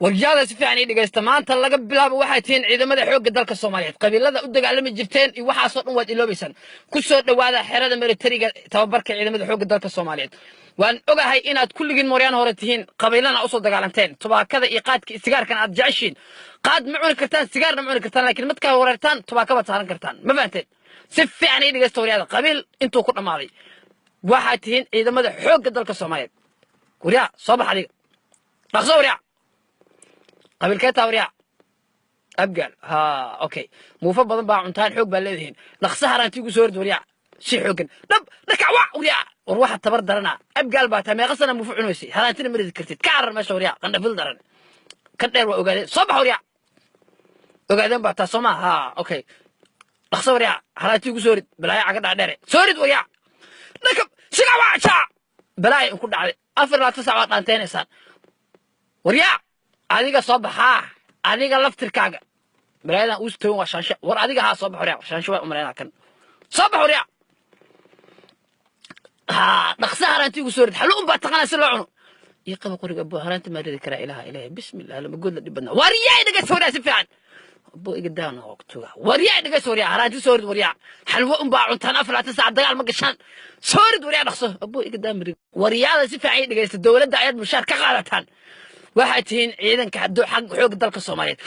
Warjaada si fiican ii dhegaysta. Maanta laga bilaabo waxay tihiin ciidamada xoogga dalka Soomaaliyeed. Qabiilada u dagaalami jirteen iyo waxaasoo dhan waad iloobaysaan. Ku soo dhowaada xerada militariga, tababarka ciidamada xoogga dalka Soomaaliyeed. Waan ogahay inaad kulligiin mooryaan hore tihiin, qabiilana usoo dagaalanteen, tubaakada iyo qaadka iyo sigaarkan aad jeceshiin. Qaad ma cuni kartaan, sigaarna ma cuni kartaan, laakiin markaa wareertaan tubaaka baad saaran kartaan. Ma fahanteen? Si fiican ii dhegaysta waryaada. Qabiil intuu ku dhammaaday, waxaad tihiin ciidamada xoogga dalka Soomaaliyeed. Waryaa, soo bax adiga, dhaqso waryaa. Qabiilkee taa waryaa? Abgaal. Ha, okay, muufo badan baa cuntaan, xoog baa leedihiin. Dhaqso haraantii ugu soo hord waryaa, si xooggan dhab dhakac wa waryaa. War waxa tabar darana, Abgaal baa taa. Meeqa sana muufo cunaysay? Haraantina ma ridi kartid. Ka carar meesha waryaa, qandhafil daran. Kan dheer waa ogaadeen. Soo bax waryaa, ogaadeen baa taa, soo maa? Ha, okay, dhaqso waryaa, haraantii ugu soo rid. Balaayo caga dhaadheere, soo rid waryaa. Dhakab siga waa balaayo inku dhacday. 24 saac waad dhaanteynaysaan. Waryaa, adiga soo baxaa, adiga laftirkaaga balaayadan uus togan waa shaanshe. War adiga, haa, soo bax waryaa. Shaanshe waa umaleynaa kan. Soo bax waryaa. Haa, dhaqsa haraantii ugu soo rid. Xallo un baa taqaanaa si loo cuno. Ii qaba qoriga abo. Haraanti maa ridi karaa? Ilaha ilaha, bismillah, lama good la dhib badnaa. Waryaa, dhegeysta waryaa, si fiican abo iga daana waqtiga. Waryaa, dhegeysta waryaa, haraanti soo rid waryaa. Xalwo un baa cuntaan, 24 saac dagaal ma gashaan. Soo rid waryaa, dhaqso abo iga daa marid. Waryaada si fiican ii dhegeysta. Dowladda ayaad mushaar ka qaadataan. Waxaad tihiin ciidanka xag xoogga dalka Soomaaliyeed.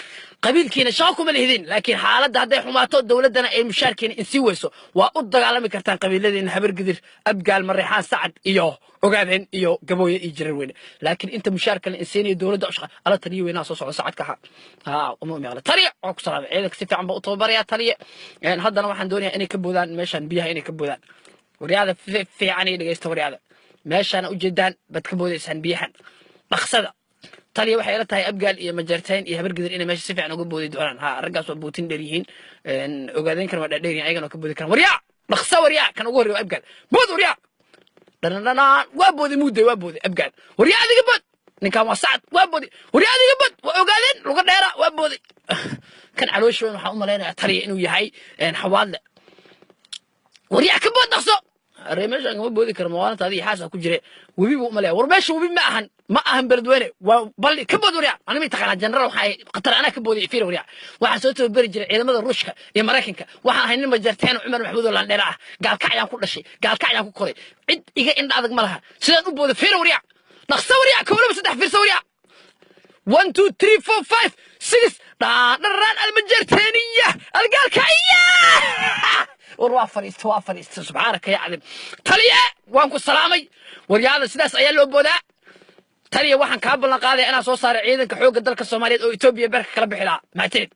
Qabiilkiina shaqo kuma lihidin, laakiin xaaladda hadday xumaato, dowladdana ay mushaarkiina insii weyso, waa u dagaalami kartaan qabiiladiina: Habargidir, Abgaal, Mareexaan, Sacad iyo Ogaadeen iyo Gabooye iyo Jirar Weyne. Laakiin inta mushaarka la insiinayo dowladda u shaqa ala. Taliye weynaa soo socda, Sacadka ha ha uma meeqla. Taliye waa ku salaamay. Ciidanka si fiican baa u tababarayaa taliye. Haddana waxaan doonayaa inay ka boodaan meeshan biyaha, inay ka boodaan. Waryaada fiican iyo dhegeysta waryaada. Meeshaana ujeedaan baad ka boodaysaan biyahan, dhaqsada. Taliya, waxay ila tahay Abgaal iyo Majartain iyo Habargidir inay meesha si fiican uga boodi doonaan. Ha, raggaas waa bootin dheer yihiin. Ogaadeen kan waa dhaadheer yihiin, ayagana waa ka boodi karaan. Waryaa, dhaqsa waryaa. Kan ugu horreeya waa Abgaal. Bood waryaa. Dhanadhanaan, waa booday muudey, waa booday Abgaal. Waryaa, adiga bood. Ninkan waa Sacad, waa booday. Waryaa, adiga bood. Waa Ogaadeen, luga dheera, waa booday. Kan caloosha weyn waxaan u malaynayaa taliya inuu yahay Xawaadle. Waryaa, ka bood, dhaqso. Aree, meeshaan kama boodi karo, mawaalinta adiga xaasa ku jire. Webi buu umalaya. War meesha webi ma ahan, ma ahan Beledweyne, waa balli. Ka bood waryaa. Anima taqaanaa general, waxaa qatar anaa ka booday. Fiir waryaa, waxaan soo tababari jiray ciidamada Ruushka iyo Maraykanka. Waxaan ahay nin Majarteen Cumar Maxamuud oo landheera ah. Gaalkacyaan ku dhashay, gaalkacyaan ku koray. Cid iga indha adag ma laha. Sidaan u booday fiir waryaa. Dhaqso waryaa, kowlaba saddex, fiirsa waryaa. 1, 2, 3, 4, 5, 6, dhararaan almajarteeniya algaalkacya. War waa fadhiista, waa fadhiista. Subxaanaka ya cadim. Taliye, waan ku salaamay. Waryaada, sidaas ayaa loo boodaa. Taliya, waxaan kaa ballan qaadaya inaan soo saaray ciidanka xoogga dalka Soomaaliyeed oo Etoobiya beerka kala bixi lahaa. Mahadsanid.